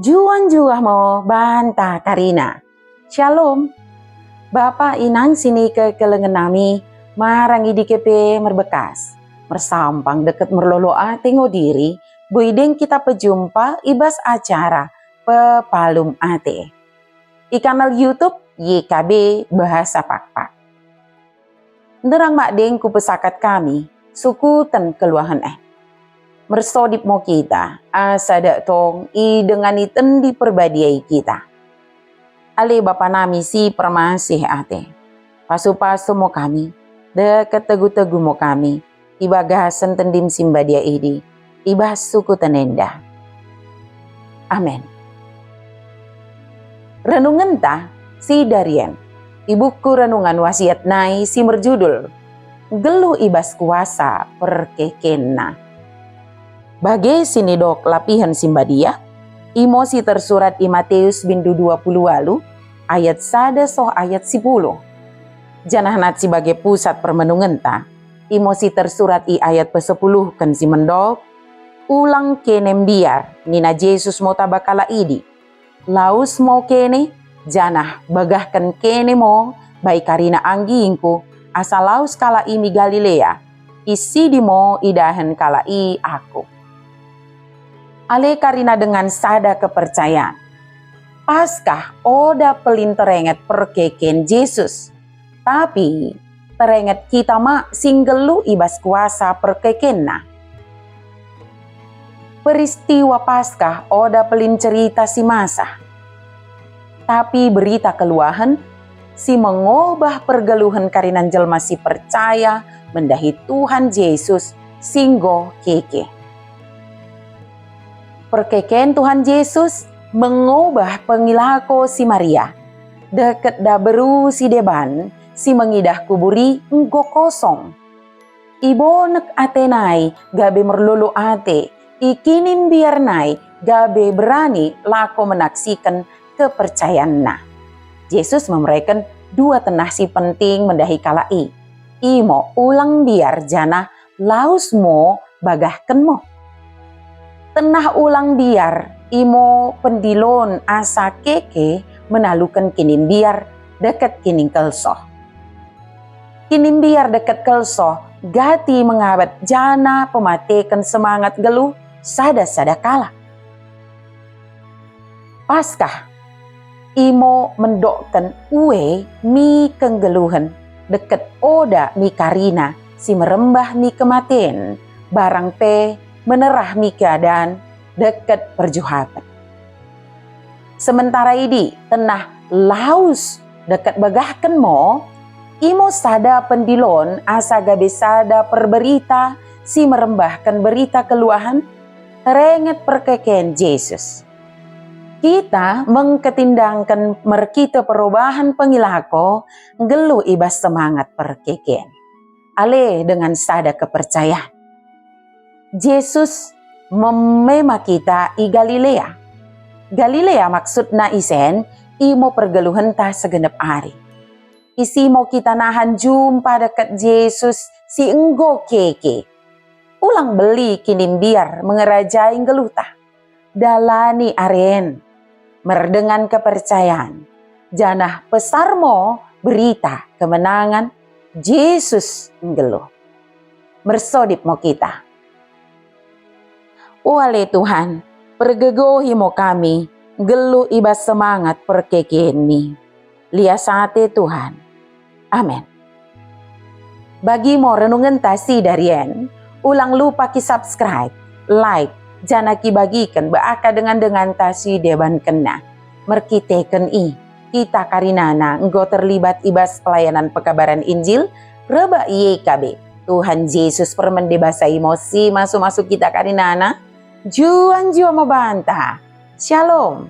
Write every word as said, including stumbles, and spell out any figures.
Juah-juah mo banta karina. Shalom. Bapa inang si nikekelengen nami, marang idike pe merbekas. Mersampang deket merlolo ate ngo diri, boi deng kita pejumpa i bas acara Pepalum Ate. I kanal YouTube Y K B Bahasa Pakpak. Nderang mak deng kupesakat kami, sukuten keluahen e. Mersodip mo kita, asa dak tong idengani Tendi Perbadia i kita. Ale Bapa nami si permasih ate, pasu-pasu mo kami, deket tegu-tegu mo kami, i bagasen Tendim si mbadia idi, i bas sukuten enda. Amen. Renungenta si darien i buku Renungan Wasiat nai si merjudul Nggeluh i bas Kuasa Perkekenna. Bage si nidok lapihen si mbadia, imo si tersurat i Matius bindu dua puluh walu ayat sada soh ayat sipuluh. Janah nat si bage pusat permenungenta, imo si tersurat i ayat pesepuluhken si mendok, "Ulang kene mbiar," nina Jesus mo taba kalak idi. "Lawes mo kene, janah bagahken kene mo bai karina anggingku, asa lawes kalak i mi Galilea, i sidi mo idahen kalak i aku." Ale karina dengan sada kepercayan. Paskah oda pelin terenget perkeken Jesus, tapi terenget kita mak si nggeluh i bas kuasa perkekenNa. Peristiwa Paskah oda pelin cerita si masa, tapi berita keluahen si mengobah pergeluhen karinan jelma si percaya mendahi Tuhan Jesus si enggo keke. Perkeken Tuhan Jesus mengobah pengilako si Maria, deket da beru si deban si mengidah kubur i enggo kosong. Ibonek ate nai gabe merlolo ate, i kini mbiar nai gabe berani lako menaksiken kepercayanna. Jesus memereken dua tenah si penting mendahi kalak i. Imo ulang mbiar janah lawes mo bagahken mo. Tenah ulang mbiar imo pendilon asa keke menaluken kinimbiar deket kiningkelsoh. Kinimbiar deket kelsoh gati mengabat janah pemateken semangat nggeluh sada-sada kalak. Paskah imo mendokken ue mi kenggeluhen deket oda mi karina si merembah mi kematen, barang pe menerah mi keadan deket perjuhapen. Sementara idi tenah lawes deket bagahken mo, imo sada pendilon asa gabe sada perberita si merembahken berita keluahen terenget perkeken Jesus. Kita mengketindangken merkite perubahan pengilako nggeluh i bas semangat perkeken. Ale dengan sada kepercayan. Jesus memema kita i Galilea. Galilea maksudna isen imo pergeluhenta segenep ari. Isimo kita nahan jumpa deket Jesus si enggo keke. Ulang beli kinimbiar mengerajai nggeluhta. Dalani aren, merdengan kepercayan, janah pesar mo berita kemenangan Jesus nggeluh. Mersodip mo kita. O ale Tuhan, pergegohi mo kami, nggeluh i bas semangat perkekenmi. Lias ate Tuhan. Amen. Bagi mo renungenta si darien, ulang lupa ki subscribe, like, janah ki bagiken be aka dengan-denganta si debankenna. Merkiteken i, kita karinana enggo terlibat i bas pelayanan pekabaran Injil rebak Y K B. Tuhan Jesus permende basa imo si masu-masu kita karinana. Juah-juah mo banta. Shalom.